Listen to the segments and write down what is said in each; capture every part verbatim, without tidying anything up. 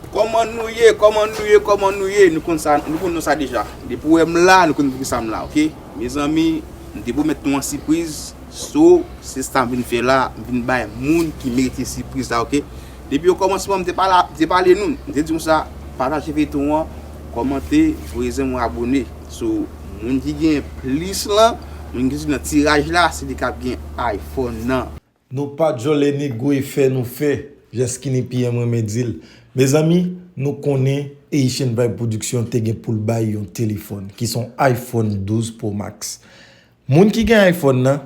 Kòman nou ye? Kòman nou ye? Kòman nou ye? Nou konn sa, nou konn non sa deja. Depi w wè m la, nou konn poukisa m la, oke? Mezanmi, m te pwomèt nou yon sipriz, so, se sa m vin fè la, m vin bay moun ki merite sipriz la, oke? Depi okòmansman, m te pale, m te pale nou, m te di konsa, pataje feyton an, kòmante, voye zanmi w abone. So, moun ki gen plis lan, moun ki soti nan tiraj la, se li k ap gen iPhone nan. Nou pa djòlè nego e fè nou fè, jan Skinny P M renmen di l. Mezanmi, nou konnen Haitian Vibe Production te gen pou l bay yon telefòn, ki se yon iPhone douz Pro Max. Moun ki gen iPhone nan,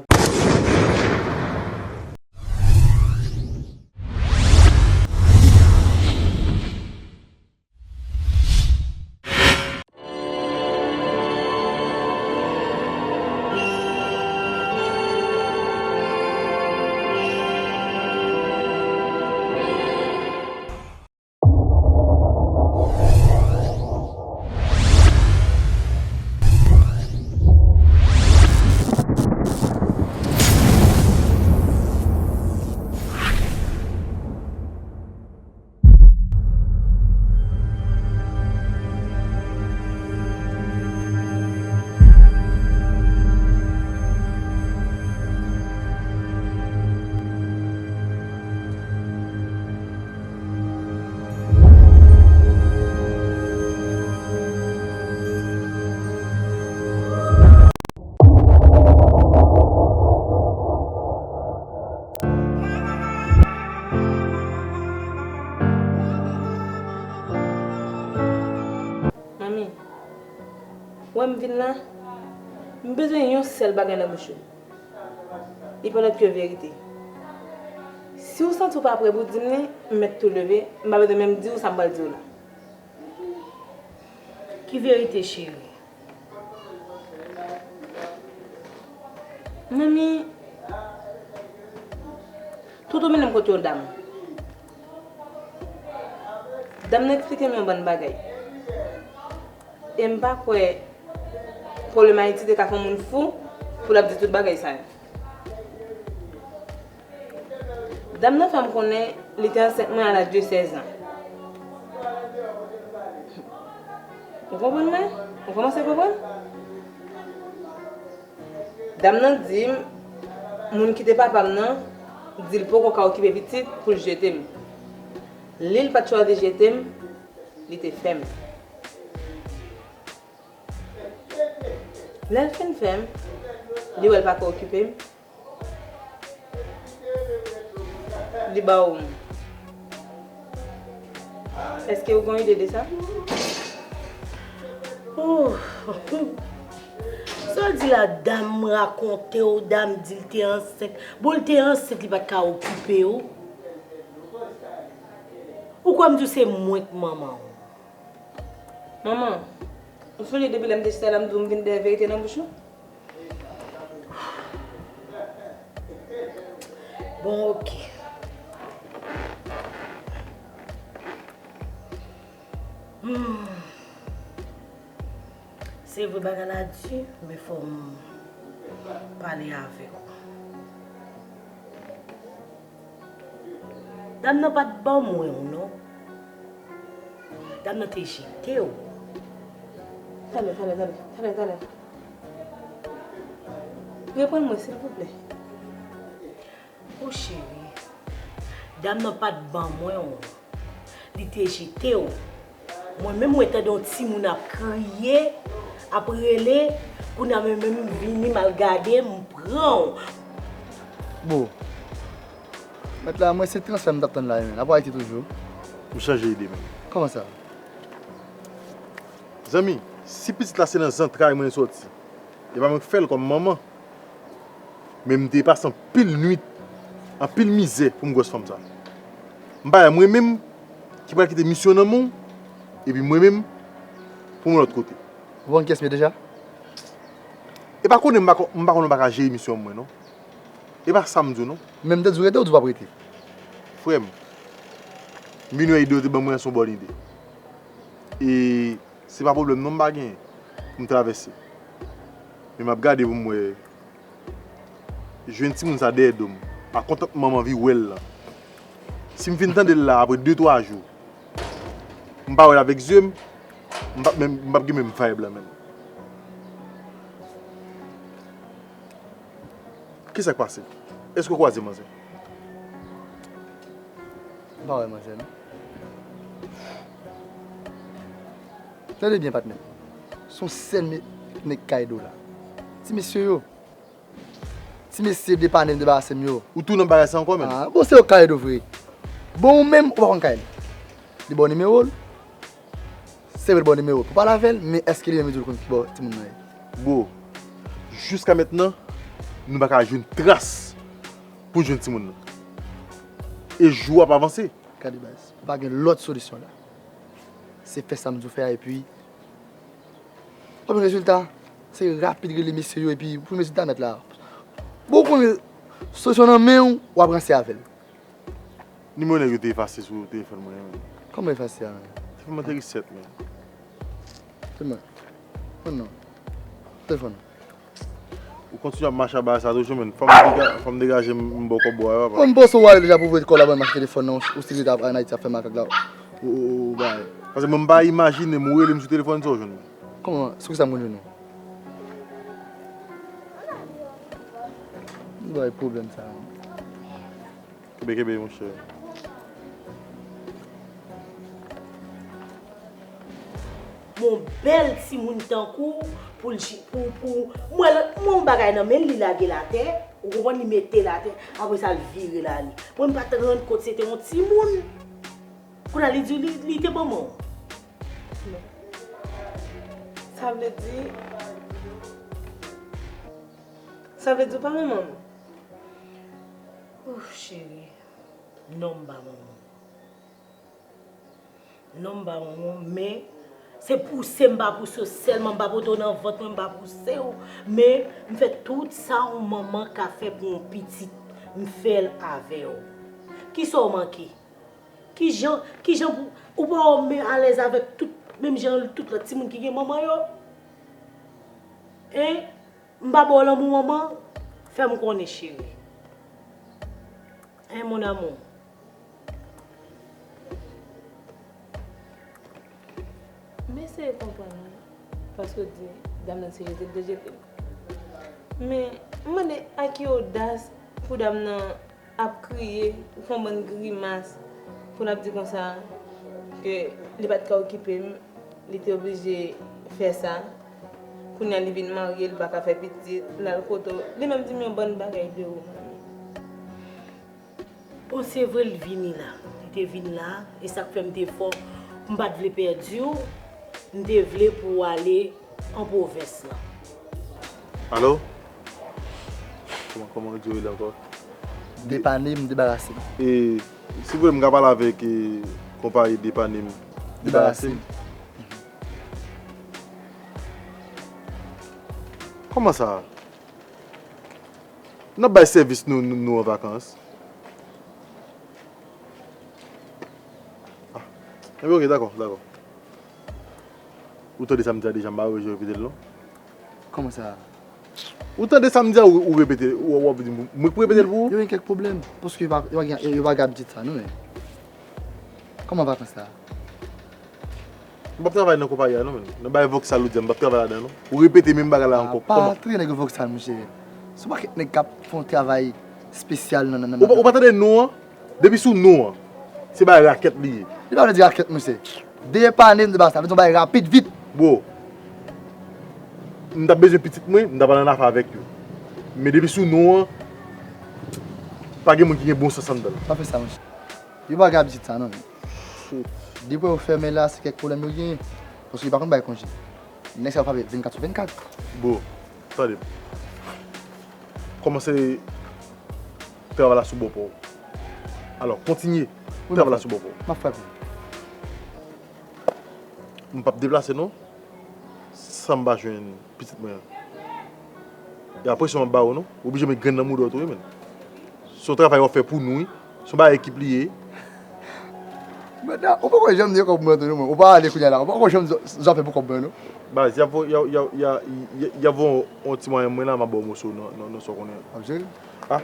Manmi, ou wè m vin la, m bezwen yon sèl bagay nan bouch ou. Li pa lòt ke verite. Si w santi w pa prè pou di m li, m mèt tou leve, m pa bezwen menm di w sa m pral di w la. Ki verite, cheri? Manmi, Toto mennen m kote yon dam. Dam nan eksplike m yon bann bagay. E m pa kwè pwoblèm Ayiti te ka fè yon moun fou pou l ap di tout bagay sa yo. Dam nan fè m konnen li te ansent mwen a laj de sèz an. Ou konprann mwen? Ou kòmanse konprann? Dam nan di m, moun ki te papa m nan, di l poko ka okipe pitit pou l jete m. Li l pa t chwazi jete m, li te fè m. Lè l fin fè m, li wè l pa ka okipe m, li ba w m. Èske ou gen yon ide de sa? Ooh. Sa w di la, dam rakonte w, dam di l te ansent. Bon, l te ansent, li pa t ka okipe w. Ou kwè m di w se mwen k manman w? Manman, ou sonje depi lè m te chita la, m di w m vin dèyè verite nan bouch ou? Bon, oke. Hmm. Se vre bagay la di, men fò m pale avèk ou. Dam nan pa t ban mwen w non. Dam nan te jete w. Talè, talè, talè, talè, talè. Reprann mwen, silvouplè. O cheri, dam nan pa t ban mwen w. Li te jete w. Mwen menm, mwen tande yon timoun ap kriye, ap rele, kounye a mwen menm, m vini, m al gade, m pran w. Bon. Mèt la, mwen se transfè m t ap tann la, men. Apre Ayiti toujou. M chanje ide, men. Kòman sa? Zanmi, si pitit la se nan zantray mwen l sòti, e pa mwen k fè l kòm manman. Men m te pase anpil nwit, anpil mizè pou m gwòs fanm sa. M pa wè mwen menm ki pral kite misyon nan men w, epi mwen menm pou m lòt kote. Ou konn kiyès m ye deja? E pa konnen m pa ko-, m pa konnen w pa ka jere misyon mwen non. E pa sa m di w non. Men m te di w rete, ou di w p ap rete. Frè m, m vin wè ide w te ban mwen an se yon bòn ide. E se pa pwoblèm non m pa genyen pou m travèse. Men m ap gade pou m wè, jwenn timoun sa dèyè do m, ak kontantman m anvi wè l lan. Si m fin tande l la apre de twa jou, M pa wè l avèk zye m, m p ap menm, m p ap gen menm vibe la menm. Kisa k pase? Èske w kwaze manzè? M pa wè manzè non. Tande byen, patnè. Se yon sèl me-, nèg Kaydo la. Ti mesye yo. Ti mesye depane m, debarase m yo. Ou tou nan bagay sa ankò menm? Ah, bon, se yo Kaydo vre. Bon, ou menm, ou pa konn Kaydo. Li ba w nimewo l. Se vre, l ba w nimewo l pou pale avè l, men èske li menm li di w l konn kibò timoun nan ye? Bro, jiska mentnan, nou pa ka jwenn tras pou n jwenn timoun nan. E jou ap avanse. Gade baz, ou pa gen lòt solisyon la. Se fè sa m di w fè a, epi w ap jwenn rezilta. Se rapid rele mesye yo, epi pou rezilta nèt la. Bon, ou konnen solisyon nan men w, w ap ranse avè l. Nimewo nèg yo te efase sou telefòn mwen an, menn. Kòman efase a, menn? Telefòn mwen te reset, menn. Telefòn. Non, non. Telefòn. Ou kontinye ap mache a bagay sa toujou, menn. Fò m dega-, fò m degaje m, m ba w kòb ou a, papa. Bon, m panse w ale deja pou voye kòb la ban m mache telefòn nan, ou still rete ap an Ayiti ap fè makak la. Ou, ou, ou, ou bagay. Paske mwen m pa imajine m ou rele m sou telefòn sa w jwenn mwen. Kòman? Sou kisa m konn jwenn ou? Ou bay pwoblèm sa, menn. Kenbe, kenbe, monchè. Yon bèl timoun tankou w, pou l ji-, pou, pou, m wè l, m wè yon bagay nan men l, li lage l atè, ou konprann, li mete l atè, apre sa l vire l ale. Mwen m pa t rann kont se te yon timoun. Kounye a li di w li, li te manman w. Sa vle di, sa vle di w pa manman m? Ouf, cheri. Non, m pa manman w. Non, m pa manman w, men se pouse m pa pouse w sèlman, m pa pote w nan vant mwen, m pa pouse w, men m fè tout sa yon manman ka fè pou yon pitit, m fè l avè w. Kisa w manke? Kijan, kijan pou, ou pa wè w men alèz avèk tout, menm jan tout lòt timoun ki gen manman yo? Hein? M pa ba w lanmou manman? Fè m konnen, cheri. Hein, mon amour? M eseye konprann ou, paske w di dam nan se jete l te jete l. Men, m mande a ki odas pou dam nan ap kriye, fè yon bann grimas, pou l ap di konsa ke li pa t ka okipe m, li te oblije fè sa. Kounye a li vin marye, li pa ka fè pitit, l al kote w. Li menm di m yon bann bagay de ou, manmi. Bon, se vre, l vini la. Li te vin la, e sa k fè m te fò, m pa t vle pèdi w, m te vle pou w ale an pwovens lan. Alo? Kòman, kòman yo di w rele ankò? Depane m, debarase m. E, silvouplè, m ka pale avèk, e, konpayi Depane m, debarase m? Kòman sa? N ap bay sèvis nou, nou, nou an vakans. Ah. Enben, ok, dakò, dakò. Ou tande sa m di a deja, m pa bezwen repete l non. Kòman sa? Ou tande sa m di a, ou, ou repete, ou, ou ap di m, mwen k pou repete l pou ou? Yo gen kèk pwoblèm, paske yo pa, yo pa gen, yo pa gen abitid sa non, men. Kòman vakans la? M p ap travay nan konpayi a non, menn. Nan bagay Vauxhall ou di a, m p ap travay ladan non. Ou repete menm bagay la ankò. Pa antre nèg Vauxhall, monchè. Se yon pakèt nèg k ap fè yon travay espesyal nan, nan, nan, ou pa, ou pa tande non an? Depi sou non an, se bagay rakèt li ye. Li pa vle di rakèt, monchè. Depane m de bagay sa, vle di yon bagay rapid, vit. Bro, m t ap bezwen pitit mwen, m t ap al annafè avèk yo. Men depi sou non an, pa gen moun ki gen bon sans anndan l. Pa fè sa, monchè. Yo pa gen abitid sa, non, men. Shit. Depi yo fèmen la, se kèk pwoblèm yo genyen. Paske yo pa konn bay konje. Nèg sa yo frape vennkat sou vennkat. Bro, tande m. Kòmanse travay la sou bò pa w. Alò, kontinye travay la sou bò pa w. M ap frape. M p ap deplase, non. San m pa jwenn pitit mwen an. E a presyon m ap ba w non. Ou oblije met grenn nan mouda w tou wi, menn. Se yon travay w ap fè pou nou wi. Se yon bagay ekip li ye. Mèt la, ou poko janm gen kòb mwen tou non, mwen. Ou pa ale kounye a la. Ou poko janm zò-, zò fè pou kòb mwen non. Baz, y ap vo-, y a, y a, y a, y a, y ap voye yon ti mwayen mwen la, m ap ba w moso nan, nan, nan sa w konnen an. W ap jere? Ah, m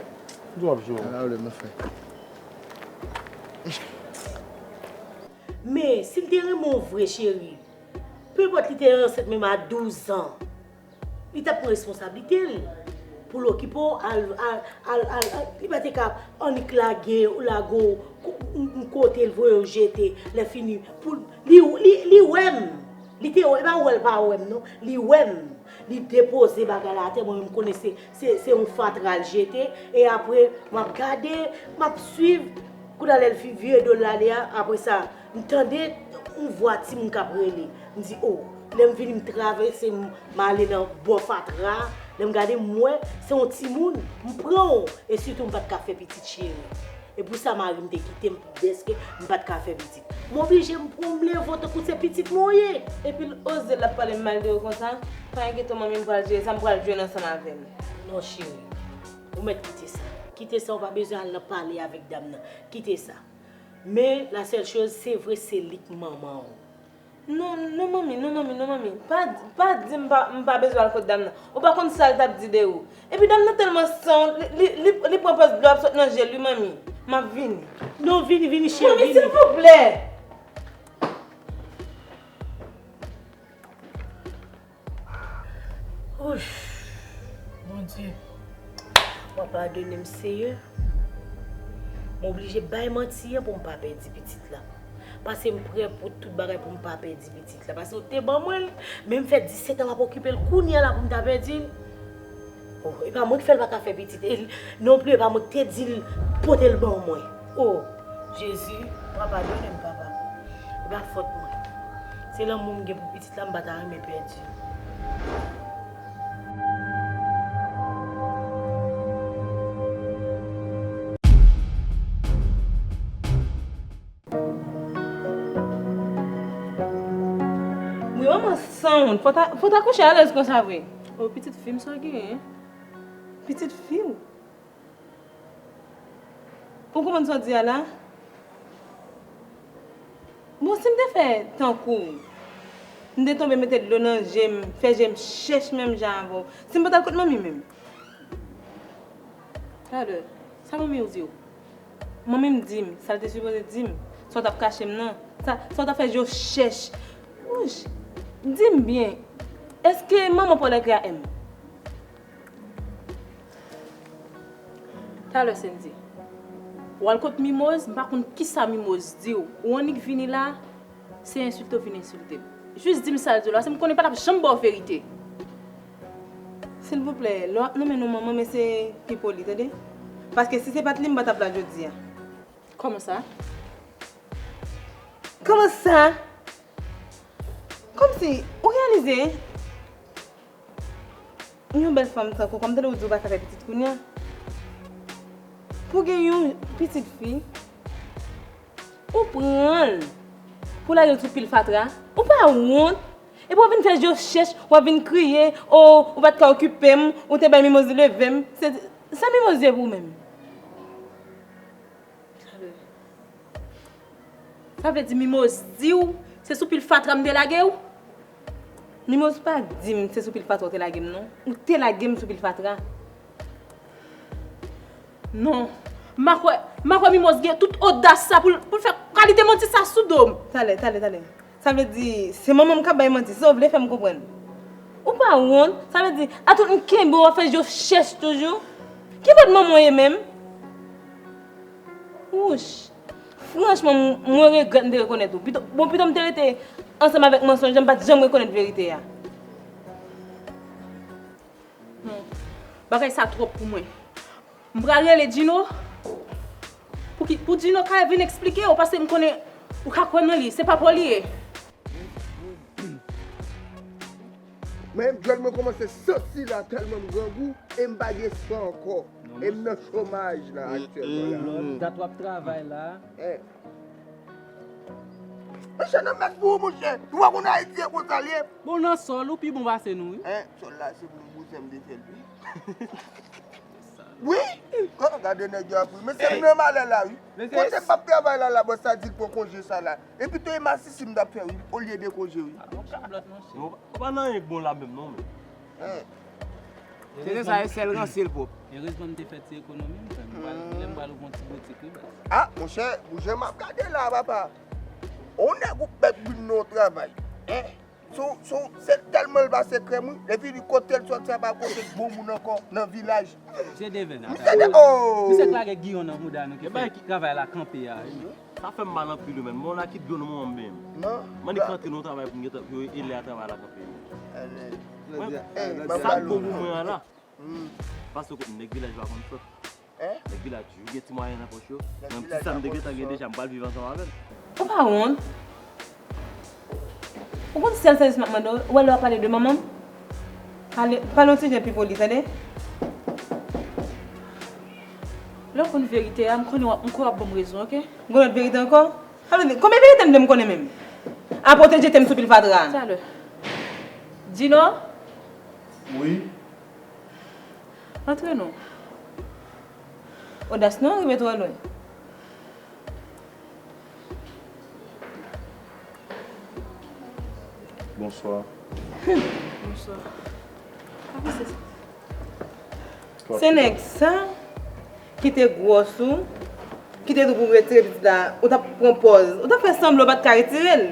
di w m ap jere. Pa gen pwoblèm, nan fè. Men, si l te renmen w vre, cheri, penpòt li te ansent menm a douz an, li t ap pran responsablite l pou l okipe w, al, al, al, al, al, li pa te ka annik lage, lage w kou-, yon kote l voye w jete, lè fini, pou l, li, li, li wè m, li te wè, e pa wè l pa wè m non, li wè m, li depoze bagay la atè, mwen menm m konnen se, se, se yon fatra l jete, e apre, m ap gade, m ap swiv, kounye a lè l fin vire do l ale a, apre sa, m tande yon vwa timoun k ap rele. M di, o, lè m vini, m travèse, m, m ale nan bò fatra a. Lè m gade, m wè, se yon timoun. M pran w, e sitou m pa t ka fè pitit, cheri. E pou sa mari m te kite m, dèske m pa t ka fè pitit. M oblije m pran w, m leve w tankou se pitit mwen w ye. Epi l oze l ap pale mal de ou konsa, pa enkyete w, manmi, m pral jere sa, m pral jwenn ansanm avè l. Non, cheri, ou mèt kite sa. Kite sa, ou pa bezwen al nan pale avèk dam nan. Kite sa. Men, la sèl choz, se vre se li k manman w. Non, non, manmi, non, manmi, non, manmi. Pa, pa di m pa, m pa bezwen al kot dam nan. Ou pa konn sa l t ap di de ou. Epi dam nan tèlman sanwont, li, li, li, li pran pòz dlo ap sot nan je l, wi, manmi. M ap vini. Non, vini, vini, cheri, vini. Manmi, silvouplè! Ouch, Bondye, w a padone m, Seyè. M oblije bay manti an pou m pa pèdi pitit la. Paske m prè pou tout bagay pou m pa pèdi pitit la. Paske w te ban mwen l, men m fè disèt an m ap okipe l, kounye a la pou m ta pèdi l. Oh, e pa mwen ki fè l pa ka fè pitit. E l, non pli, e pa mwen ki te di l pote l ban mwen. Oh, Jezi, w a padone m, papa. E pa fòt mwen. Se lanmou m gen pou pitit la, m pa ta renmen pèdi. Wi, manman sanwont, fò ta, fò ta kouche alèz konsa vre. O, pitit fi m, sa w genyen? Pitit fi w? Ou konprann sa w di a la? Bon, si m te fè tankou w, m te tonbe mete dlo nan je m, fè je m chèch menm jan avè w, si m pa t al kot manmi menm? Talè, sa manmi w di w? Manmi m di m, sa l te sipoze di m, sa w t ap kache m nan, sa, sa w t ap fè je w chèch. Wouch, di m byen, èske manman pa w lè kreye a M? Talè Sendy, w al kot Mimoz, m pa konn kisa Mimoz di w. Ou annik vini la, se ensilte w vin ensilte m. Jis di m sa l di w la, paske m konnen l pa t ap janm ba w verite. Silvouplè, lè w ap nonmen non manman m, se pi poli, tande? Paske si se pa t li, m pa t ap la jodi a. Kòman sa? Kòman sa? Kòmsi, ou reyalize? Yon bèl fanm tankou w, kòm tande w di w pa ka fè pitit kounye a, pou gen yon pitit fi, ou pran l pou lage l sou pil fatra, ou pa wont? Epi w ap vin fè je w chèch, w ap vin kriye, o, ou pa t ka okipe m, ou te bay Mimoz leve m. Se, sa Mimoz ye pou ou menm? Sa vle di Mimoz di w se sou pil fatra m te lage w? Mimoz pa di m se sou pil fatra w te lage m non. Ou te lage m sou pil fatra. Non. M pa kwè, m pa kwè Mimoz gen tout odas sa pou l, pou l fè kalite manti sa sou do m. Talè, talè, talè. Sa vle di, se manman m k ap bay manti, se sa w vle fè m konprann? Ou pa wont? Sa vle di, a tout m kenbe w ap fè je w chèch toujou? Ki bòt manman w ye menm? Wouch! Franchman, m, mwen regrèt m te rekonèt ou. Pito, bon, pito m te rete ansanm avèk mansonj la, m pa t janm rekonèt verite a. Non. Bagay sa twòp pou mwen. M pral rele Djino pou ki, pou Djino ka vin eksplike w, paske m konnen ou ka kwè nan li. Se pa pa w li ye. Men dyòl mwen kòmanse santi la tèlman m grangou e m pa gen san ankò. E m nan chomaj la aktyèlman la. Dat w ap travay la. Eh. Monchè, nan mèd pou ou, monchè. Ou pa konn Ayiti e konsa l ye. Bon, nan sòl, ou pi bon pase nou, wi. Eh, sòl la, se pou m bouzen m te fè l, wi. Wi! Oh, gade nèg yo ap ri. Mesye, m nan malè la, wi. Kote m ap travay la, la, bòs la di l pran konje sa la. Epi tou, e masisi m t ap fè, wi, olye de konje, wi. Ou pa nan anyen k bon la menm, non, men. Eh. Se sa, e sèl ranse l pwòp. Erezman m te fè ti ekonomi m, frè m. M pral, lè m pral ouvri yon ti boutik, wi, baz. Ah, monchè, pou jan m ap gade la, papa. On nèg ou bèk bin nan travay. Hein? Sou, sou, se tèlman l pa sekrè, wi. Epi li kote l sòti a pa kote bon moun ankò nan vilaj. Misye devèn a misye travay. De, oh! Misye k lage giyon nan mouda nou ki fè travay la kanpe a. Sa fè m mal anpil wi, men. Mwen la ki dlo nan manman m benyen m. Non. Mwen li ka antre nan yon travay pou m gentan, pou yo ele a travay la kanpe. Mwen, sa k bon pou mwen an la. Paske kote nèg vilaj pa konn sòt. Nèg vilaj toujou gen ti mwayen nan pòch yo. Menm ti sa m te gentan gen deja, m pral viv ansanm avè l. Ou pa wont? Ou konn sèl sèvis m ap mande w, ou wè lè w ap pale de manman m? Pale, pale yon ti jan pi poli, tande? Lè w konn verite a, m konnen w ap, m kwè w ap ban m rezon, oke? M gen lòt verite ankò? Sa vle di, konbyen verite m vle m konnen menm? Apa w te jete m sou pil fatra a? Talè. Di non. Wi. Antre non. Odas nou rive twò lwen. Bonswa. Bonswa. Sa ki se sa? Se nèg sa ki te gwòs ou, ki te di w pou w retire pitit la, ou t ap pran pòz, ou t ap fè sanblan w pa t ka retire l.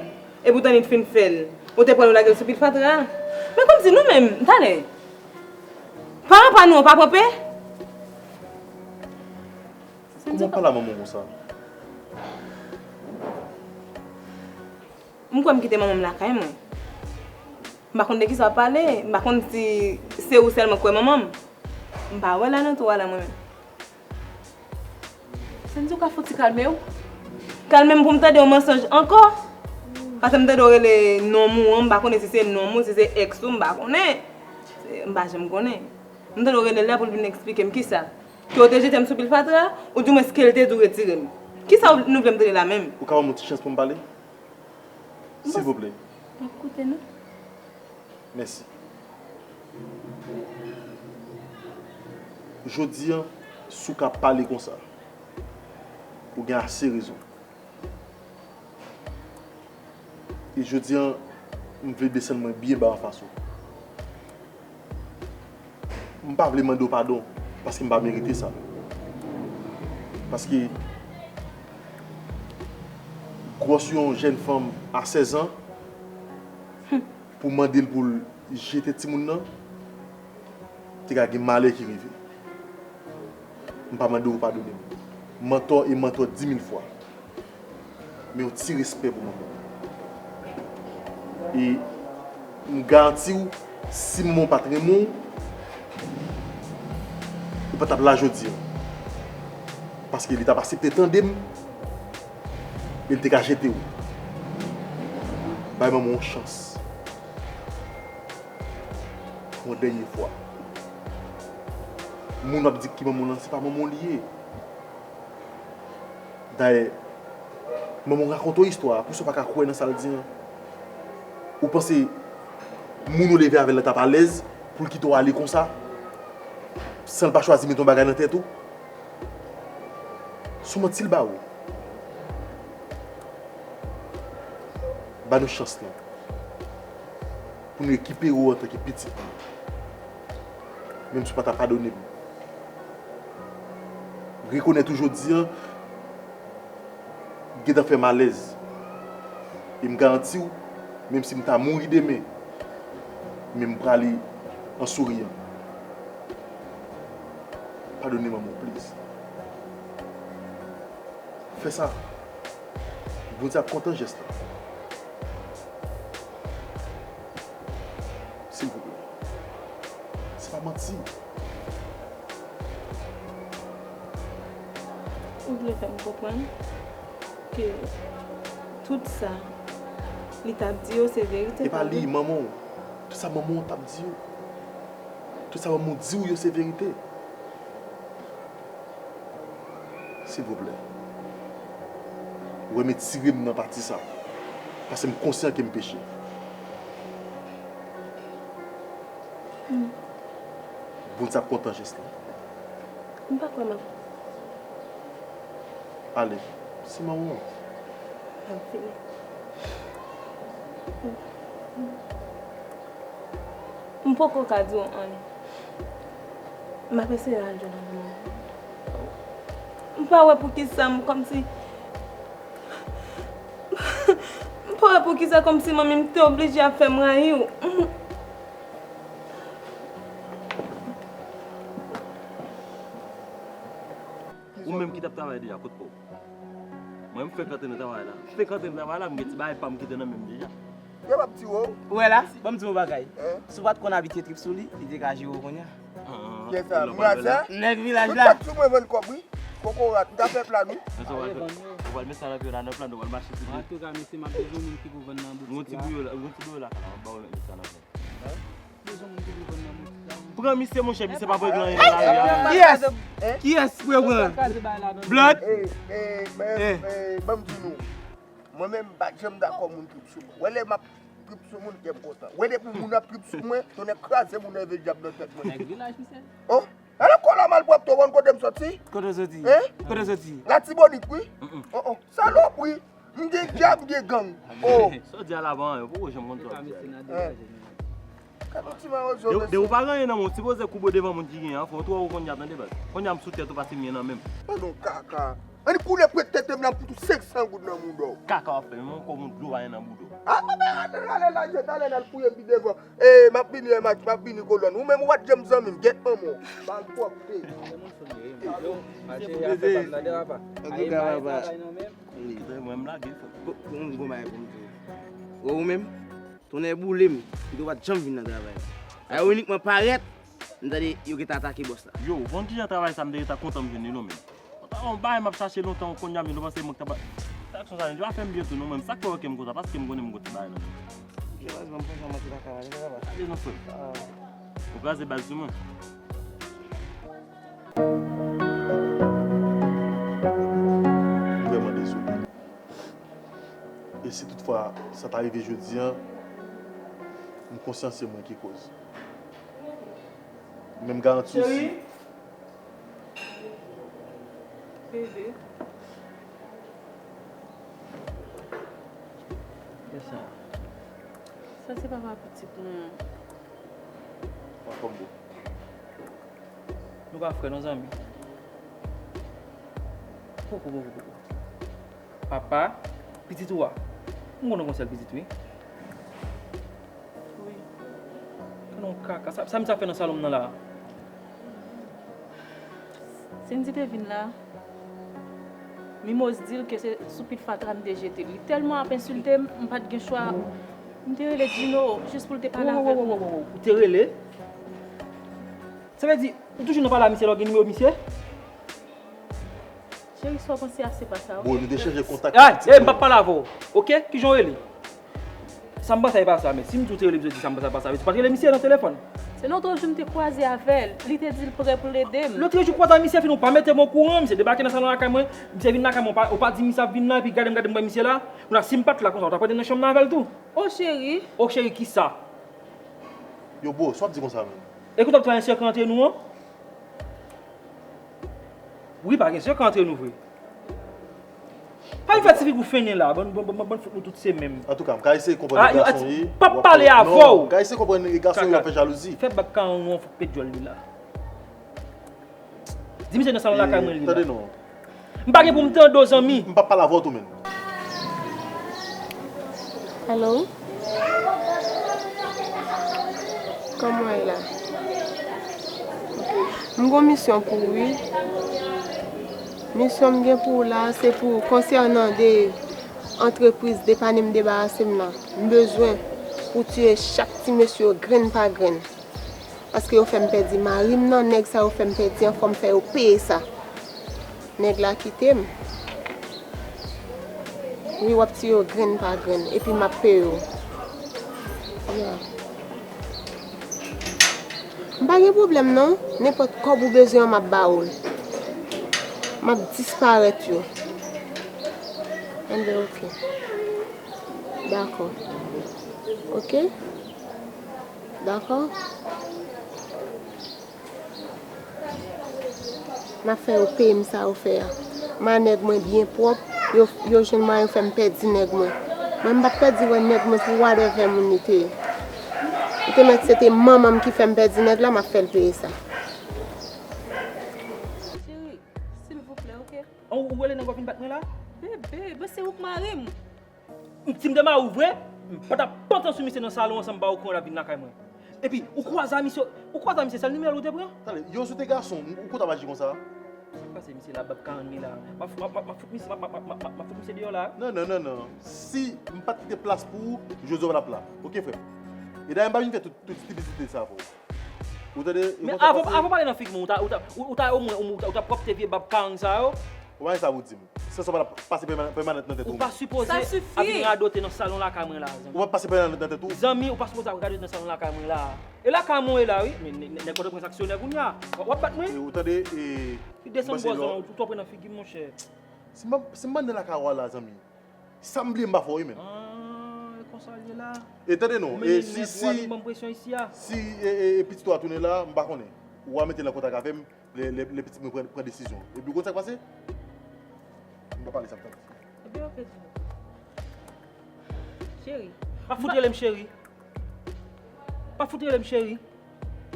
Epoutan li t fin fè l, ou te pran l ou lage l sou pil fatra a. Men kòmsi nou menm, talè, paran pa nou an pa pran pe? Kòman w pale a manman w konsa? M kwè m kite manman m lakay mwen. M pa konn de kisa w ap pale. M pa konn si se ou sèlman k wè manman m. M pa wè l nan tou a la mwen menm. Senn di w ka fouti kalme w. Kalme m pou m tande yon mansonj ankò. Paske m tande w rele nonm ou an, m pa konnen si se nonm ou, si se èks ou, m pa konnen. Se, m pa janm konnen. M tande w rele l la pou l vin eksplike m kisa. Ke w te jete m sou pil fatra, oudimwens ke l te di w retire m. Kisa w, nou vle m tande la menm? Ou ka ban m yon ti chans pou m pale? Silvouplè. M ap koute nou. Mèsi. Jodi a, si w ka pale konsa, ou gen ase rezon. E jodi a, m vle desann mwen byen ba anfas ou. M pa vle mande w padon, paske m pa merite sa. Paske gwòs yon jèn fanm a sèz an, pou mande l pou l jete timoun nan, te ka gen malè ki rive. M pa mande w padone m. M antò e m antò di mil fwa. Men yon ti respè pou manman w. E m garanti w, si manman w pa t renmen w, ou pa t ap la jodi a. Paske li t ap aksepte tande m, e l te ka jete w. Bay manman w yon chans. Pou yon dènye fwa. Moun w ap di ki manman w lan, se pa manman w li ye. Dayè, manman w rakonte w istwa a, poukisa w pa ka kwè nan sa l di an? Ou panse moun ou leve avè l lan t ap alèz pou l kite w ale konsa? San l pa chwazi mete yon bagay nan tèt ou? Se yon manti l ba ou. Ba nou chans lan. Pou nou rekipere w antanke pitit nou. Menm si w pa ta padone m. Rekonèt ou jodi a, gentan fè m alèz. E m garanti w, menm si m ta mouri demen, men m prale an souriyan. Padone manman w, please. Fè sa. Bondye ap kontan jès la. Silvouplè. Se pa manti. Ou vle fè m konprann ke tout sa li t ap di yo se verite? E pa li, manman w. Tout sa manman w t ap di yo. Tout sa manman w di w yo se verite. Silvouplè. Ou retire m nan pati sa. Paske m konsyan ke m peche. Bondye ap kontan jès la. M pa kwè m ap. Ale, se manman w. M ap vini. M poko ka di w anyen. M ap eseye al jwenn manman m. M pa wè poukisa m kòmsi. Pòv, poukisa kòmsi manmi m te oblije ap fè m rayi w? Ou menm ki t ap travay deja, kot pa w? Mwen, m fenk antre nan travay la. M fenk antre nan travay la, m gen ti bagay pa m ki te nan men m deja. Yo p ap tiye w. Ou wè la, ban m di w yon bagay. Si w pa t konn abitye trip sou li, li te ka jere w kounye a. Kiyès sa? Mwen sa? Nèg vilaj la. Tout sou mwen vann kòb, wi. Kokorat, m ta fè plan, wi. Ou pral met sa nan pye w la, nan plan, ou pral mache sou li. Antouka, mesye, m ap bezwen moun ki pou vann nan boutik la. Yon ti bouyo la, yon ti bouyo la, m ap ba w met sa nan plan. Pran misye, monchè, misye pa vle gen anyen nan lari a. Kiyès? Kiyès pou yo pran? Blood? Ban m di nou, mwen menm, m pa t janm dakò moun trip sou mwen. Wè lè m ap trip sou moun, kè m kontan. Wè depi moun ap trip sou mwen, tonnè kraze moun nan leve dyab nan tèt mwen. Nèg vilaj, misye. Oh, alò kò la malpwòpte, ou konn kote m soti? Kote w soti? Kote w soti? Latibonit, wi. Oh, oh, salopri. M gen dyab, m gen gang. Oh. Sa w di a la ban yo, poko janm konn sa w di a. Gade yon ti mawozo, mesye. De ou pa gen anyen nan men w, sipoze koube w devan moun ki gen an, fò w twò ou konnya, tande baz. Konnya m sou tèt ou paske m gen nan men m. Tande yon kaka. Ann koule prèt tete m nan pou tou senk san goud nan mouda w. Kaka w ap fè, menm yon kò moun dlo pa gen nan bouda w. A, a, a, ale la, je, ale la, al fouye m pi devan. E, m ap vini, e, m ap vini kolòn. Ou menm ou pa t janm zanmi m, gèt manman w. Malpwòpte. Antouka, papa. Wi. Kite mwen m lage, frè. Gon, gon, gon bagay pou m di w. Wè ou menm, tonnè boule m, kite w pa t janm vin nan travay la. A yo inikman parèt, m tande yo gentan atake bòs la. Yo, ou konn kijan travay sa m te gentan kontan m jwenn li non menm. Mwen ta yon bagay m ap chache lontan, kounye a m vin panse mwen k ta ba. Sa aksyon sa, yo pa fè m byen tou non menm. Sa k fè w wè ke m konsa, paske m konnen m gon ti bagay nan men m. Yo, baz, ban m pran sa, mwen te ka travay, te ka travay. Gade non, frè. Ou kraze baz sou mwen. M vrèman dezole. E si toutfwa sa ta rive jodi a, m konsyan se mwen ki koz. Men m garanti w si. Bebe. Kisa? Sa se papa pitit mwen an. Anfòm bro. Nou pa frè non zanmi. Poko, poko, poko. Papa pitit ou a. M konnen w gon sèl pitit wi. Wi. Tande yon kaka. Sa, sa misye ap fè nan salon m nan la a? Cindy te vin la. Mimoz di l ke se sou pit fatra m te jete l. Li tèlman ap ensilte m, m pa t gen chwa. M te rele Djino jis pou l te pale avèk mwen. Ou te rele? Sa vle di, ou toujou nan pale a misye lè w gen nimewo misye? Cheri, sa w panse a se pa sa, wi. Bon, nou te chanje kontak. Ay, ey, m p ap pale avè w. Oke? Kijan w rele? Sa m panse a e pa sa, men si m di w te rele misye di sa m panse a pa sa, men ou pa t rele misye nan telefòn. Se lòtrejou m te kwaze avè l. Li te di l prè pou l ede m. Lòtrejou kwaze a misye fini, ou pa mete m okouran, misye debake nan salon lakay mwen, misye vin lakay mwen, ou pa, ou pa di misye ap vin nan, epi gade m, gade m wè misye la. Kounye a, si m pa t la konsa, ou t ap rete nan chanm nan avè l tou. O cheri. O cheri kisa? Yo, bro, sa w ap di konsa menm? Ekout, w ap travay sekrè antre nou an? Wi, pa gen sekrè antre nou vre. Pa vin fè ti figi w fennen la, bann, bann, bann, bann fout nou tout se menm. Antouka, m ka eseye konprann e gason ye. P ap pale avè w. Non, m ka eseye konprann e gason ye, w ap fè jalouzi. Fè bak ka an nou an fout pèdi djòl li la. Di misye nan salon lakay mwen li la. Tande non. M pa gen pou m tande w, zanmi. M p ap pale avè w tou menm. Hello? Kòman w ye la? M gon misyon pou ou wi. Misyon m gen pou ou la, se pou konsènan de antrepriz Depane m debarase m nan. M bezwen pou tiye chak ti mesye yo grenn pa grenn. Paske yo fè m pèdi mari m nan, nèg sa yo fè m pèdi an, fò m fè yo peye sa. Nèg la kite m. Wi, w ap tiye yo grenn pa grenn, epi m ap peye w. Ya. M pa gen pwoblèm non, nenpòt kòb ou bezwen an, m ap ba ou l. M ap disparèt yo. Enben, oke. Dakò. Oke? Dakò? M ap fè yo peye m sa yo fè a. Ma nèg mwen byen pwòp, yo, yo jwenn mwayen yo fè m pèdi nèg mwen. Mwen m pa t pèdi wè nèg mwen pou whatever moun li te ye. Li te mèt se te manman m ki fè m pèdi nèg la, m ap fè l peye sa. Cheri, silvouplè, oke? An, ou rele nèg w ap vin bat mwen la? Bebe, bon, se ou k mari m. Si m te mari w vre, m pa t ap pantan sou misye nan salon an san m ba w kouran l ap vin lakay mwen. Epi, ou kwaze a misye, ou kwaze a misye, sèl nimewo l ou te pran? Tande, yo sou te gason, ou konn ap aji konsa? Sa k pase misye la, bab karant mil la? M ap, m ap, m ap, m ap fout misye, m ap, m ap, m ap, m ap, m ap fout misye deyò la. Non, non, non, non. Si m pa t kite plas pou ou, jodi a w pa t ap la. Oke, frè m? E dayè, m pa vin fè tout, tout stipidite sa pou ou. Ou tande? Men avan, avan pale nan figi mwen, ou ta, ou ta, ou, ou ta omwen, ou, ou ta, ou ta pwòpte vye bab karant sa yo. Ou pa gen sa pou di m. Sèl sa w pa t ap pase pèmanant nan tèt ou. Ou pa sipoze ap vin radote nan salon lakay mwen la, zanmi. Ou pa pase pèmanant nan tèt ou. Zanmi, ou pa sipoze ap radote nan salon lakay mwen la. E lakay mwen w ye la, wi. Men nè-, nè-, nèg Pòtoprens aksyonè kounye a. W ap bat mwen? E ou tande, e, desann bò, zanmi, ou twò pre nan figi m, monchè. Si m, si m pa nan lakay ou a la, zanmi, sa m bliye m pa fè w, wi, menm. Ah, e konsa l ye la. E tande non, e si, si, si, e, e, e pitit ou a tounen la, m pa konnen. Ou a mete l an kontak avè m, lè, lè, lè pitit mwen pran, pran desizyon. Epi ou konn sa k pase? M pa pale sa m tande. Ebyen, oke, Dino. Cheri. Pa fout rele m cheri. Pa fout rele m cheri.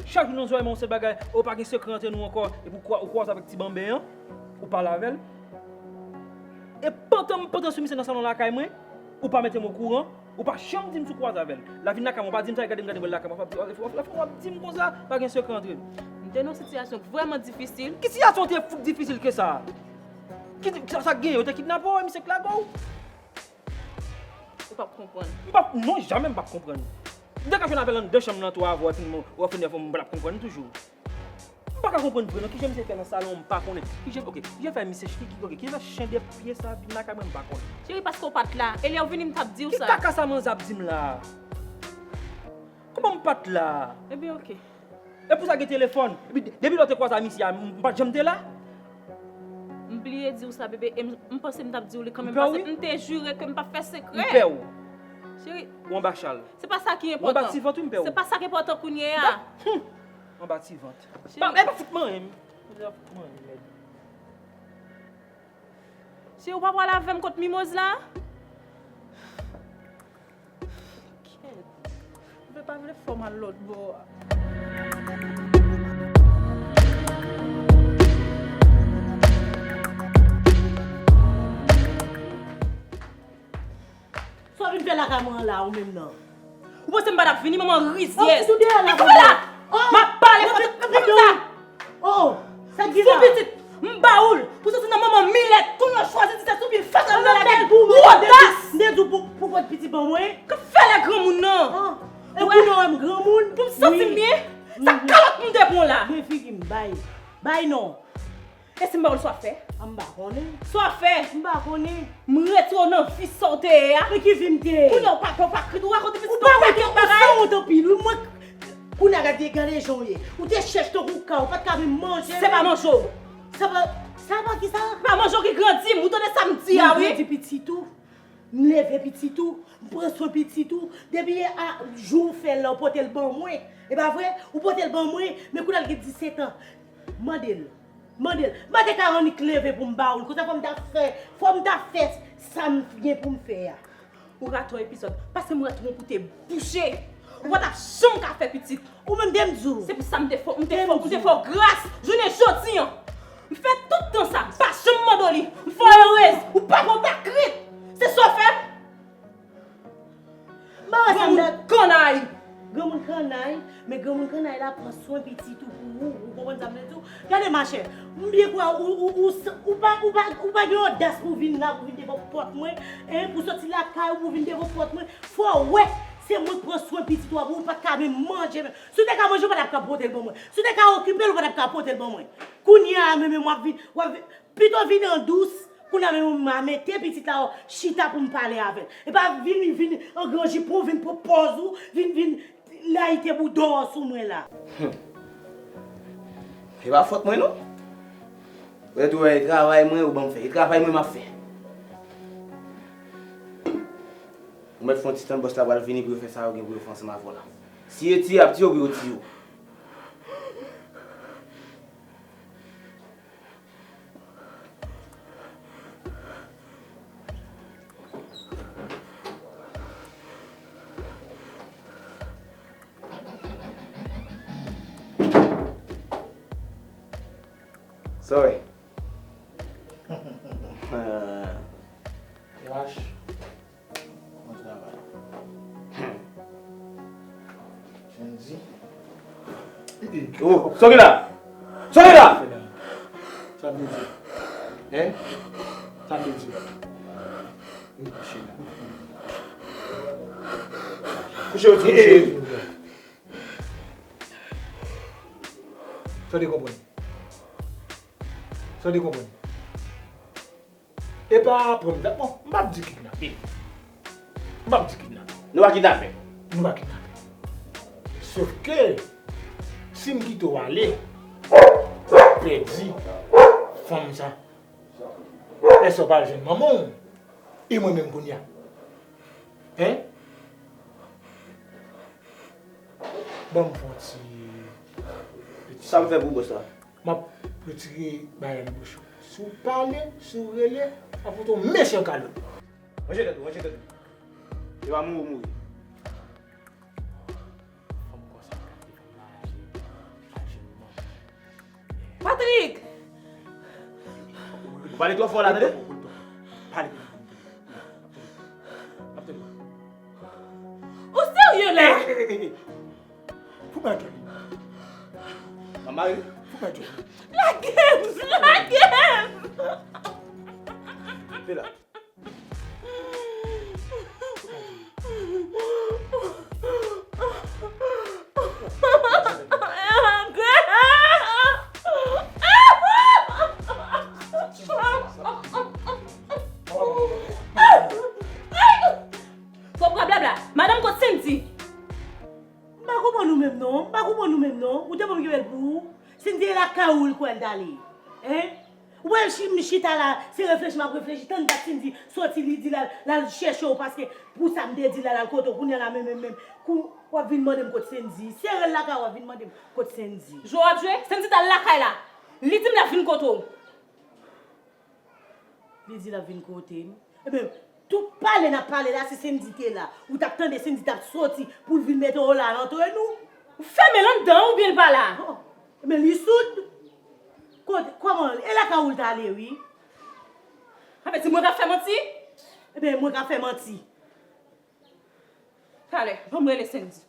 Chak jou nan zòrèy mwen yon sèl bagay, ou pa gen sekrè antre nou ankò, epi ou kwa-, ou kwaze avèk ti banben an, ou pale avè l. E pantan m pantan sou misye nan salon lakay mwen, ou pa mete m okouran, ou pa janm di m si w kwaze avè l. L ap vin lakay mwen, ou pa di m sa, gade m, gade m lakay mwen, w ap, w ap, w ap, w ap di m konsa, pa gen sekrè antre n. M te nan yon sitiyasyon vrèman difisil. Ki sitiyasyon te fout difisil ke sa? Ki, sa, sa k genyen, yo te kidnape w, misye k lage w? Ou p ap konprann. M p ap, non, jamè m p ap konprann. M te ka jwenn avè l anndan chanm nan tou avè w, epi m, w ap fè nève m, m p ap konprann toujou. M pa ka konprann vre, non, kijan misye fè nan salon, m pa konnen. Kijan, oke, kijan fè misye, ki, ki, oke, kijan fè chen de pye sa vin lakay mwen, m pa konnen. Cheri, paske w pa t la. E lè w vini, m t ap di w sa. Ki kaka sa manzè ap di m la? Kòman m pa t la? Ebyen, oke. E pou sa gen telefòn. Epi de-, depi lè w te kwaze a misye a, m pa t janm te la. M bliye di w sa, bebe, e m, m panse m t ap di w li kanmenm, paske m te jire ke m p ap fè sekrè. M pè w. Cheri. Ou anba chal. Se pa sa ki enpòtan. Ou anba ti vant, wi, m pè w. Se pa sa ki enpòtan kounye a. Hum. Ou anba ti vant. Cheri. Pa, e pa fout manyen m. Pa fout manyen m, mèd. Cheri, ou pa pral avè m kot mimoz la? Kèt. Mwen pa vle fè w mal lòt bò a. Sa w vin fè lakay mwen an la, ou menm nan? Ou panse m pa t ap vini, manman rizyèz? Ki fè la? M ap pale, fò te konn sa. Oh, sa k gen la? Fou pitit, m ba ou l. Pou soti nan manman milèt, kounye a w chwazi di sa sou pye fatra m nan lakay. Wodas! M te di w pou, pou pot piti ban mwen. K ap fè lè granmoun nan? Ah, e kounye a w wè m granmoun? Pou m santi m byen? Sa kalòt m te pran la? Men figi m, bay. Bay non. E si m ba ou l, sa w ap fè? Ah, m pa konnen. Sa w ap fè? M pa konnen. M retire w nan vi sa w te ye a. Men ki vi m te ye? Kounye a w pa pè, w pa krent, ou rakonte pitit ou pakèt bagay. Ou sanwont anpil, wi, mwen. Kounye a gade, gade jan w ye. Ou te chèch tankou ka, ou pa t ka menm manje. Se pa manje w. Sa pa, sa pa ki sa? Pa manje w ki grandi m, ou tande sa m di a, wi. Mwen grandi pitit ou, m leve pitit ou, m pran swen pitit ou. Depi a jou w fè l la, ou pote l ban mwen. E pa vre? Ou pote l ban mwen, men kounye a l gen disèt an. Mande l. Mande l. M pa te ka annik leve pou m ba ou l. Konsa fò m ta fè, fò m ta fè sa m gen pou m fè a. Ou rate yon epizòd. Paske m rate yon kote bouche. Ou pa t ap janm ka fè pitit. Ou menm te m di w. Se pou sa m te fè w, m te fè w, m te fè w gras. Jounen jodi an. M fè tout tan sa. M pa janm mande w li. M fè w erez. Ou pa pran pa krit. Se sa w fè m. Granmoun kannay! Granmoun kannay, men granmoun kannay la pran swen pitit ou pou ou, ou konprann sa m vle di w? Gade machè, m byen kwè ou, ou, ou, ou, ou pa, ou pa, ou pa gen odas pou vin la, pou vin devan pòt mwen, en, pou soti lakay ou, pou vin devan pòt mwen, fò w wè, se mwen k pran swen pitit ou a, pou ou pa t ka menm manje menm. Si w te ka manje, ou pa t ap ka pote l ban mwen. Si w te ka okipe l, ou pa t ap ka pote l ban mwen. Kounye a menm, menm w ap vin, w ap vin, pito vin an dous, kounye a menm m a mete pitit la chita pou m pale avè l. E pa vin, vin an gran jipon, vin pran pòz ou, vin, vin layite bouda w sou mwen la. Hum. E pa fòt mwen non. Ou tou wè, e travay mwen ou ban m fè. E travay mwen m ap fè. Ou mèt fè yon ti tan, bòs la pral vini pou yo fè sa yo gen pou yo fè ansanm avè w la. Si e tiye, y ap tiye w pou yo tiye w. Sorry. Yash. Kòman Oh, sa w gen la? Sa w gen la? Sa m te di. Hein? Sa m te di. Kouche la. Kouche, w di kouche. Sa w te konprann? Sa w te konprann? E pa aprann dat, bon, m p ap di kidnape. M p ap di kidnape. Nou pa kidnape. Nou pa kidnape. Sof ke, si m kite w ale, pèdi fanm sa, èske w pral jwenn manman w? E mwen menm kounye a? Hein? Ban m fè yon ti, ti Sa m fè pou bòs la? M ap retire bagay nan bouch ou. Si w pale, si w rele, m ap fout ou mechan kalòt. Ranje tèt ou, ranje tèt ou. E pa mouri w mouri. Fò m kòmanse ap gade fanm nan aje, aje manman. Patrick! Ou pale twò fò la, tande? Pale. Ou serye la? Pou mwen jwenn. Manman, wi. Pou mwen jwenn. Lage m! Lage m! Fè la. Twòp rablabla. Madanm, kot Sendy? M pa konprann ou menm non, m pa konprann ou menm non. Ou te ban m kenbe l pou ou. Sendy e lakay ou l kwè l t ale. Hein? Ou wè m chi-, m chita la, se reflechi m ap reflechi, tann dat Sendy soti li di l al, l al chèche w paske pou sa m te di l al, al kote w, kounye a la menm, menm, menm, kou w ap vin mande m kot Sendy. Se rèl lakay w ap vin mande m kot Sendy. Jwe w ap jwe? Sendy t al lakay la. Li di m l ap vin kote w. Li di l ap vin kote m. Ebyen, tout pale n ap pale la, si Sendy te la, ou t ap tande Sendy t ap soti pou l vin mete w la antre nou. Ou fèmen l anndan oubyen l pa la? Oh, ebyen, li soud. Kote, kòman, e lakay ou l t ale, wi. Sa vle di mwen k ap fè manti? Ebyen, mwen k ap fè manti. Talè, ban m rele Sendy.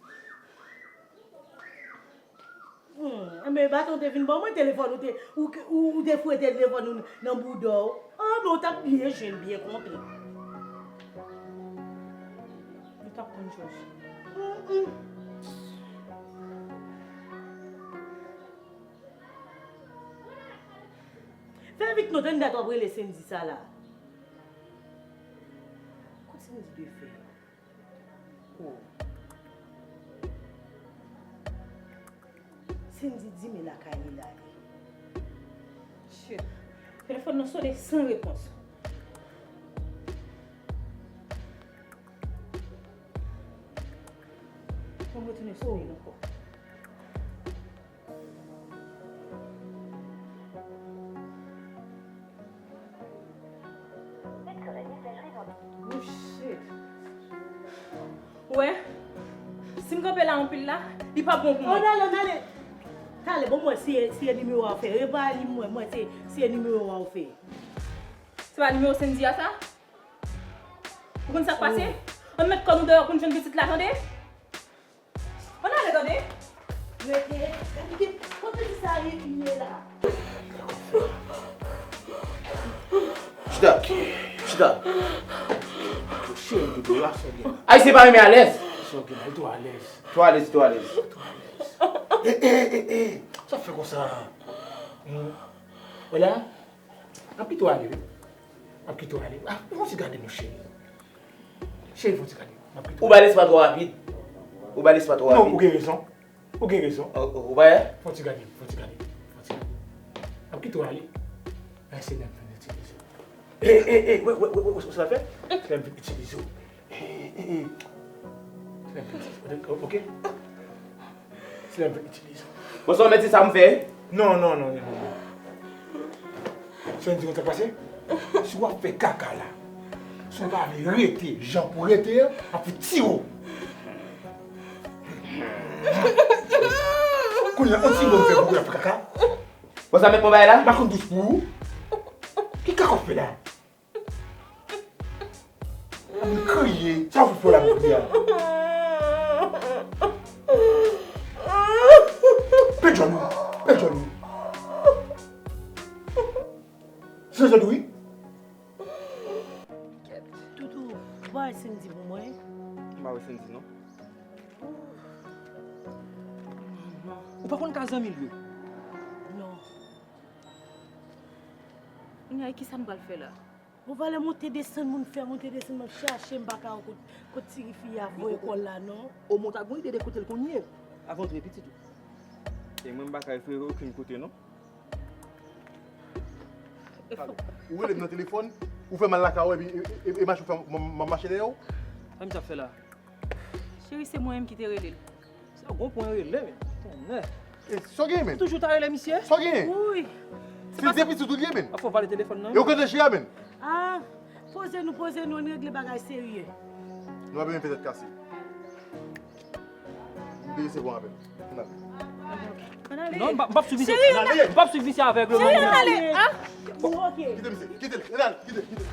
Hmm, enben, baton te vin ban mwen telefòn ou te, ou, ou, ou te fwete telefòn ou nan bouda w. Ah, men ou t ap byen jwe l, byen kontan. Ou t ap konn jwe. Hmm, hmm. Fè vit non, tande dat w ap rele Sendy sa la. Kot Sendy te fè? Oh. Sendy di men lakay li l ale. Shit. Telefòn nan sone san repons. Fò m retounen sone l ankò. Oh, shit. Ou wè, si m kanpe la anpil la, li p ap bon pou mwen. Oh, talè, talè. Talè, bon, mwen, si, si e nimewo a w fè. E pa li mwen, mwen, se, si e nimewo a w fè. Se pa nimewo Sendy a sa? Ou konn sa k pase? Ann met kò nou deyò pou n jwenn pitit la, tande? Ann ale, tande. Rete, gade ki, kote ti sa ye, ye la. Chita, chita. Cheri, dodo la, sa w gen la? Ayisyen pa renmen alèz. Sa w gen la, li twò alèz. Twò alèz, twò alèz. Twò alèz. E, e, e, e, sa fè konsa? Hmm. Wè la, m ap kite w ale, wi. M ap kite w ale. Ah, fè yon ti gade nou, cheri. Cheri, fè yon ti gade. M ap kite w. Ou bay lespa twò rapid. Ou bay lespa twò rapid. Non, ou gen rezon. Ou gen rezon. Ou, ou, ou bay? Fè yon ti gade, fè yon ti gade, fè yon ti gade. M ap kite w ale. Men se lè m vin itilize w. E, e, e, wè, wè, wè, wè, wè sa w fè? Se lè m vin itilize w. E, e, e. Se lè m vin itilize w. Ok? Se lè m vin itilize w. Bon, sa w mèt di sa m fè? Non, non, non, non, non. Sendy, konn sa k pase? Si w ap fè kaka la, si w pa vle rete jan pou rete an, m ap fout tiye w. Kounye a, on ti bon fè pou w ap fè kaka. Bon, sa mèt pran bagay la? M pa konn dous pou ou. Ki kaka w fè la? Ap vin kriye. Sa w fout fè la, mon gri a? Wè Sendy non. Ou pa konn ka zanmi l yo? Non. Kounye a, kisa m pral fè la? Bon, valè monte desann moun fè, monte desann m ap chache, m pa ka wè kot, kot ti fi a voye kò l la non. O mwen ta gon ide de kote l konn ye. Avan tou e pitit ou. E mwen m pa ka refere okenn kote non. Ou rele m nan telefòn, ou fè m al lakay ou epi e, e, e, e mache ou fè m, m, m mache dèyè w. Sa m t ap fè la? Cheri, se mwen menm ki te rele l. Sa gon pwen rele men. Tonnè. E sa w genyen men? Ou toujou ta rele misye? Sa w genyen? Wi. Se pa de pitit ou li ye men. Fò pale telefòn nan. E ou kote chè a men? Ah, poze nou, poze nou, ann regle bagay serye. Nou pa bezwen fè tèt kase. M te resevwa apèl. Ann ale. Ann ale. Non, m p ap swiv misye. Cheri, ann ale. M p ap swiv misye avèg le moun. Cheri, ann ale. Ah, bon, ok. Kite misye. Kite l. Ann ale. Kite l. Kite l.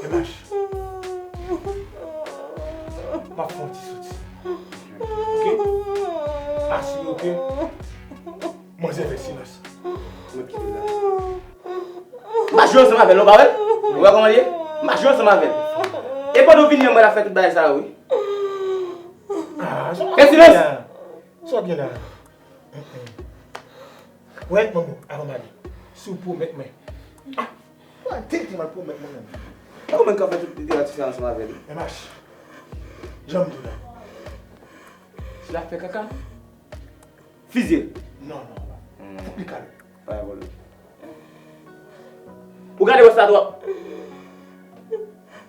M H. M ap fè yon ti soti. Ok? Asire w ke manzè fè silans. Mwen kite l la. M pa jwe ansanm avè l non, pa wè l? Ou wè kòman l ye? M pa jwe ansanm avè l. E pandan w vini an, mwen la fè tout bagay sa yo, wi. Ah, sa w ap fè la? Fè silans! Sa w ap fè la? Wè, manbo, avan m ale, si w pwomèt mwen. Ah, w a tenten mal pwomèt mwen menm. Ou menm k ap fè tout literati sa ansanm avè l. M H, jan m di w la. Si l ap fè kaka, fizye l. Non, non, non. Fout li kale. Pa gen pwoblèm. Ou gade bòs la twòp.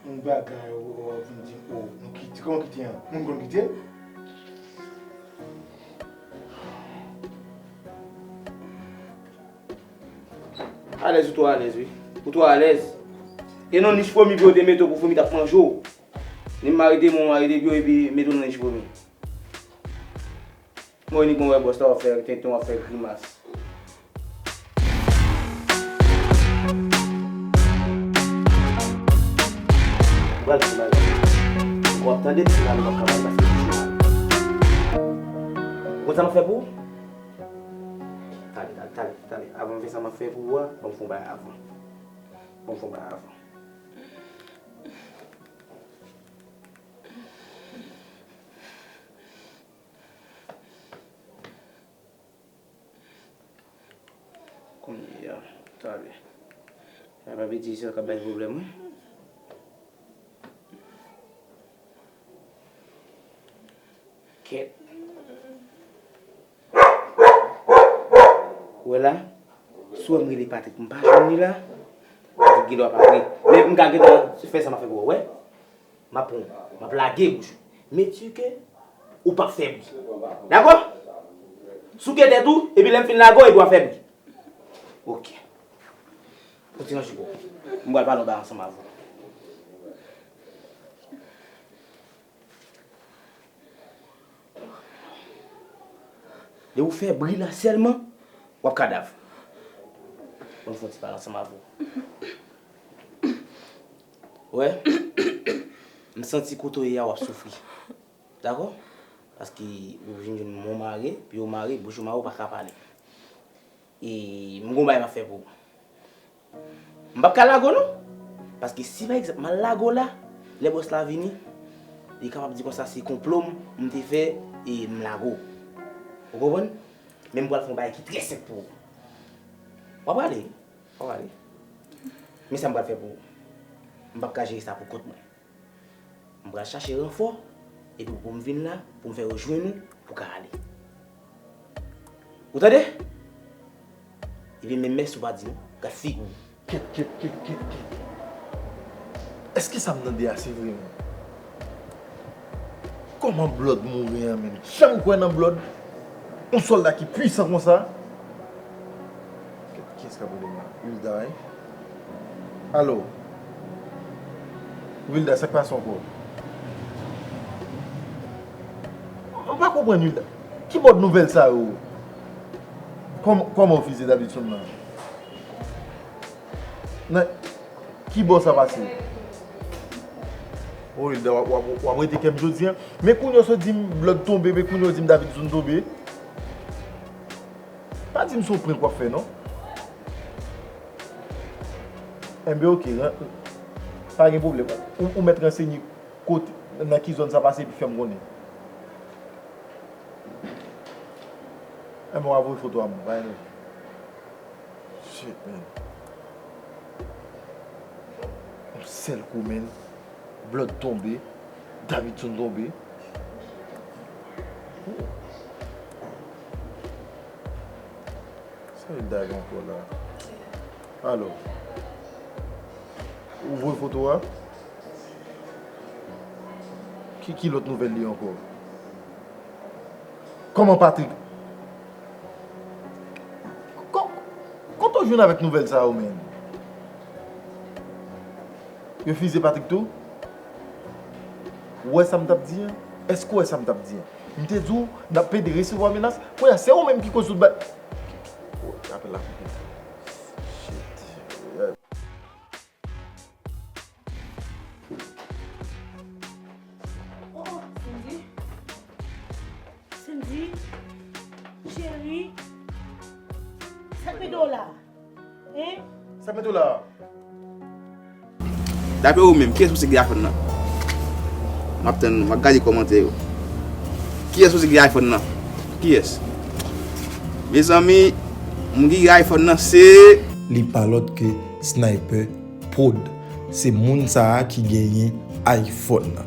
Yon bagay, ou, ou, ou vin di m, o, nou kite, kòman kite an? Moun konn kite l? Alèz, ou twò alèz, wi. Ou twò alèz. E nan nich fomi pou yo te mete w pou fomi t ap manje w. Ni m mare demon, mare debyo, epi mete w nan nich fomi. Mwen ni konn wè bòs la w ap fè tenten, w ap fè grimas. Ou pral fè mal. Ou ap tande ti la, nou p ap ka pale paske li fè mal. Ou konn sa m ap fè pou ou? Tande, tande, tande, tande. Avan m fè sa m ap fè pou ou a, ban m fè yon bagay avan. Ban m fè yon bagay avan. Kounye a, talè. Sa pa vle di se sa k ap bay pwoblèm, wi. Kèt. Ou wè la, si w wè m rele Patrick, m pa jwenn li la, Patrick gen dwa pa vre. Men m ka gentan fè sa m ap fè pou ou, wè. M ap pran w, m ap lage bouch ou. Men di ke ou p ap fè bri. Dakò? Souke tèt ou, epi lè m fin lage w, epi w ap fè bri. Ok. Kontinye jwe w. M pral pale yon bagay ansanm avè w. Lè ou fè bri la sèlman, w ap kadav. Ban m fè yon ti pale ansanm avè w. Wè, m santi kote w ye a, w ap soufri. Dakò? Paske ou vin jwenn men w mare, pye w mare, bouch ou mare, ou pa ka pale. E m gon bagay m ap fè pou ou. M p ap ka lage w non. Paske si pa egzanp m al lage w la, lè bòs la vini, li kapab di konsa se konplo m, m te fè e m lage w. Ou konprann? Men m pral fè yon bagay ki trè senp pou ou. W ap prale wi. W ap prale. Men sa m pral fè pou ou. M p ap ka jere sa pou kont mwen. M pral chache ranfò, epi pou m vin la, pou m fè yo jwenn ou, pou w ka ale. Ou tande? Epi menm mèsi ou pa di non, gad figi w. Kèt, kèt, kèt, kèt, kèt. Èske sa m tande a se vre menm? Kòman Blood mouri an menm? Janm kwè nan Blood? Yon sòlda ki pwisan konsa? Kèt, kiyès k ap rele m la? Wilda, wi. Alo? Wilda, sa k pase ankò? M pa konprann, Wilda. Ki mòd nouvèl sa yo? Kòm-, kòman w fize Davidson nan? Nan ki bò sa pase? O Wilda, w ap, w ap, w ap rete kè m jodi a. Men kounye a w sot di m Blood tonbe, men kounye a w di m Davidson tonbe. Pa di m se yon prank w ap fè non. Enben, oke, ren-, pa gen pwoblèm. Ou, ou mèt ransenye kote, nan ki zòn sa pase, epi fè m konnen. Enben, w a voye foto a mwen, pa gen pwoblèm. Shit, man. Yon sèl kou, man. Blood tonbe. Davidson tonbe. Sa l dal ankò la? Alò, ou voye foto a? Ki, ki lòt nouvèl li ankò? Kòman Patrick? Kò-, kote w jwenn avèk nouvèl sa yo, menm? Yo fize Patrick tou? Ou wè sa m t ap di an? Èske w wè sa m t ap di an? M te di w, n ap pede resevwa menas. Kounye a, se ou menm ki koz tout ba-, oh, apèl la koupe. Shit. Oh, oh, Cindy. Cindy. Cheri. Sa k mete w la? Hein? Sa k mete w la? Daprè ou menm, kiyès ou se ki gen iPhone nan? M ap tann, m ap gade kòmantè yo. Kiyès ou se ki gen iPhone nan? Kiyès? Mezanmi, moun ki gen iPhone nan se... Li pa lòt ke Sniper Prod. Se moun sa a ki genyen iPhone nan.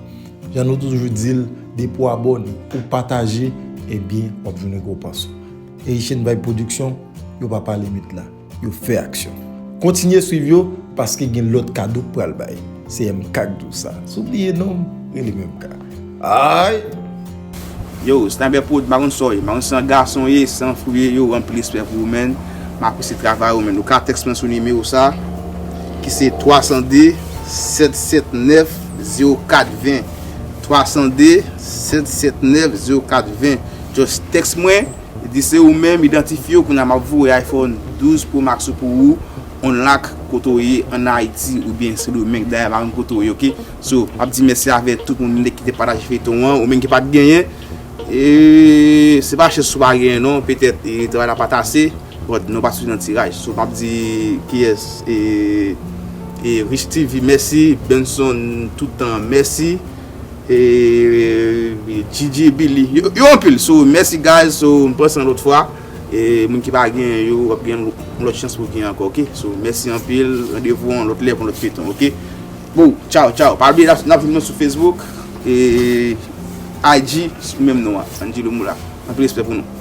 Jan nou toujou di l, depi w abòne, ou pataje, ebyen, w ap jwenn rekonpans ou. Haitian Vibe Production, yo pa pale met la, yo fè aksyon. Kontinye swiv yo, paske gen lòt kado k pral bay. Se M K k di w sa. Si w bliye non m, rele M K. Ay! Yo, Sniper Prod, m pa konn sa w ye, m pa konn si se yon gason w ye, si se yon fi w ye, yo, anpil respè pou ou, man. M apresye travay ou, man. Ou ka tèks mwen sou nimewo sa, ki se twa san de, sèt sèt nèf, zewo kat ven. Twa san de, sèt sèt nèf, zewo kat ven. Just tèks mwen, di se ou menm, idantifye w, kounye a m ap voye iPhone douz Pro Max ou pou ou, unlock kote w ye, ann Ayiti oubyen Sendomeng, dayè m pa konn kote w ye, oke? So, m ap di mèsi avè tout moun ki te pataje feyton an, ou menm ki pa t genyen. E se pa chans ou pa genyen non, petèt, e, travay la pa t ase, but nou pa sou nan tiraj. So, m ap di kiyès, e, e, Rich T V, mèsi, Benson, tout tan, mèsi. E, G G Billy, yo, yo anpil. So, mèsi, guys. So, m pran sa yon lòt fwa. E, moun ki pa genyen yo, w ap gen yon lòt chans pou genyen ankò, oke? So, mèsi anpil. Randevou yon lòt lè pou yon lòt feyton, oke? Bon, tchaw, tchaw. Pa bliye, n ap, n ap jwenn nou sou Facebook. E, I G, sou menm non an, Angelo Moula. Anpil respè pou nou.